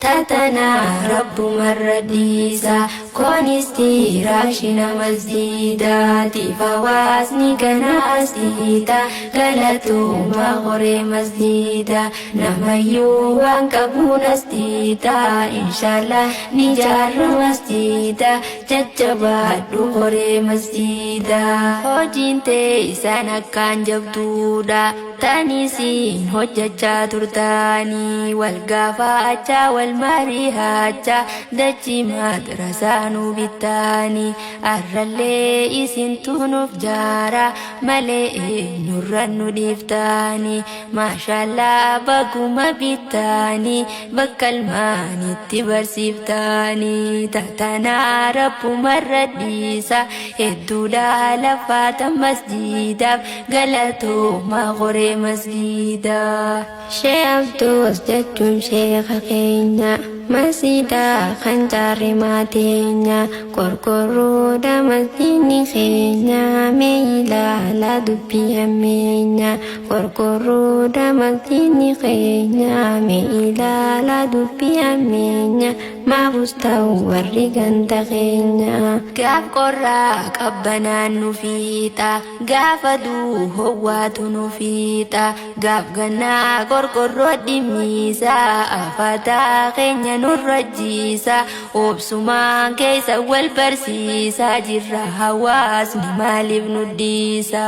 Tatana rabbumarra dhiisa koonistiiraashina masjiidaatiif hawaasni ganaas dhiita galatooma qoree masjiida namayyuu waan qabuun as dhiita inshaallah ni jaarra masjiida jajjabaadhu qoree masjiida. Hojiin tee isaan akkaan jabduudha tanisiin hojjachaa turtaanii wal gaafachaa wal mari'achaa dachii madrasaa nu bittaanii arrallee isintu nuuf jaara malee eenyurra nu dhiiftaanii maashallaa baguma bittaanii bakka ilmaanitti barsiiftaanii tatanaa rabbumarra dhiisa hedduudha lafaata masjiidaaf galatooma qoree masjiidaa. Shee Abdoos jechuun sheeka keenya masjiida kan jaarre maateenya qorqorroodha masjiidni keenya mee ilaalaa dubbii hammeenya qorqorroodha masjiidni keenya mee ilaalaa dubbii hammeenya maafus ta'u warri ganda keenya. Gaaf qorraa qabbanaan nu fiixa gaafa duu howwaatu nu fiixa gaaf gannaa qorqorroo dhimmiisa afataa keenya nurra jiisa obsumaan keessa wal barsiisaa jirra hawaasni maaliif nu dhiisa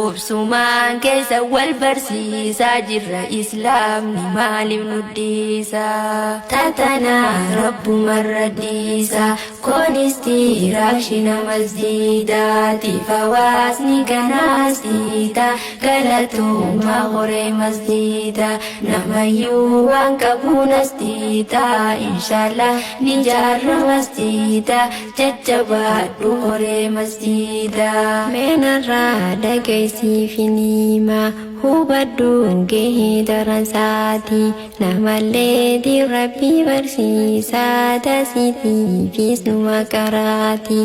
obsumaan keessa wal barsiisaa jirra islaamni maaliif nu dhiisa tatana rabbumarra dhiisa koonistiiraashina masjiidaatiif hawaasni ganaas dhiita galatooma qoree masjiida namayyuu waan qabuun as dhiita inshaallah ni jaarra masjiida jajjabaadhu qoree masjiida. Meenarraa dhageessiif hima hubadhuun gahee daransaati namallee rabbii barsiisaa dasiitiifis numa qaraati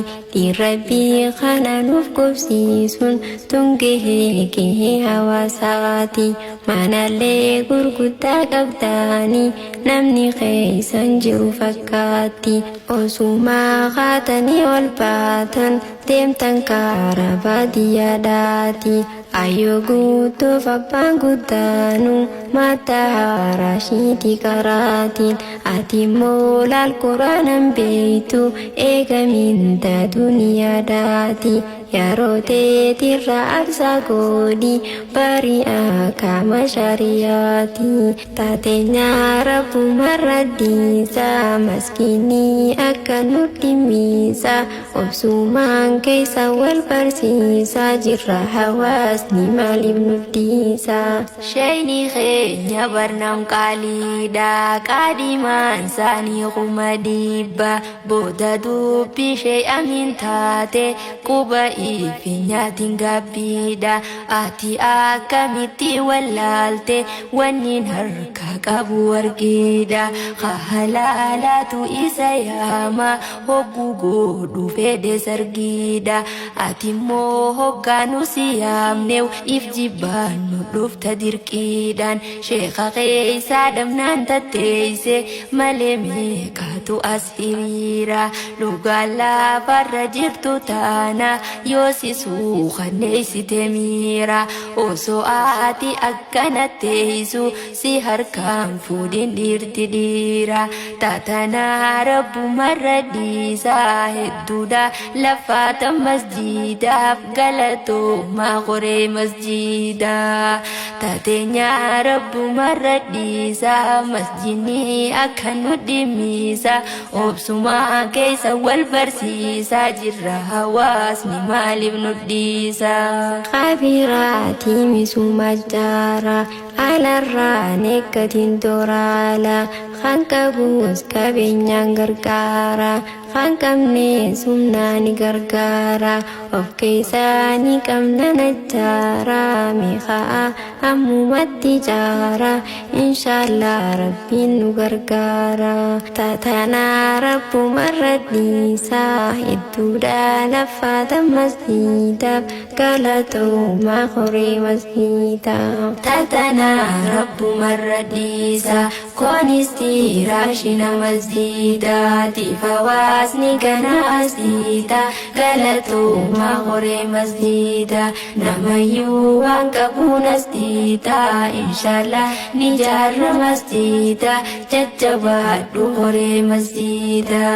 rabbii kana nuuf qubsiisuun tun gahee gahee hawaasaati manallee gurguddaa qabdaanii namni keessan jiru fakkaatti osumaa kaatanii ol baatan deemtan karaa baadiyyaadhaati ayyoo guutuuf abbaan guddaanu mataa haaraashiiti karaatiin ati immoo laal quraanan beeytu eegaminta duniyaadhaati yeroo teetirra arsaa godhi bari'aa kama shariyaati taateenya rabbumarra dhiisa maskiinii akka nu dhimmiisa obsumaan keessa wal barsiisaa jirra hawaasni maaliif nu dhiisa. Sheeyni keenya barnaan qaaliidha qaadhimaan isaanii 100,000 booda dubbii shee amiin taate quba ifi nyaatiin gaabbiidha ati akkamitti wallaalte wanniin harka qabu warqiidha halaalaatu isa yaama hogguu godhu fedhe sargiidha ati immoo hoggaanu si yaamnew if jibbaannu dhufta dirqiidhaan sheeka keeysaa dhabnaan tatteeyse malee meeqatu as hiriira dhugaan lafarra jirtu taana yoo si suukanneessite miira osoo ati akkana teessu si harkaan fuudhin dhiirti dhiira tatanaa rabbumarra dhiisa hedduudha lafaata masjiidaaf galatooma qoree masjiidaa taateenya rabbumarra dhiisa masjiidni akka nu dhimmiisa obsumaa keessa wal barsiisaa jirra hawaasni maaliif nu dhiisa. Kabiraati misuma jaara alarraan eeggatiin toraala kan qabus qabeenyaan gargaara kan qabnes humnaan ni gargaara of keessaa ni qabna najjaara meeqaa ammumatti jaara inshaallah rabbiin nu gargaara tatanaa rabbumarra dhiisaa hedduudha lafaata masjiidaaf galatoomaa horee masjiidaa. Tatana Kana rabbumarra dhiisa koonistiiraashina masjiidaatiif hawaasni kana asdiida galatooma horee masjiida namayyuu waan qabuun asdiida inshallah ni jaarra masjiida jajjabaadhu horee masjiida.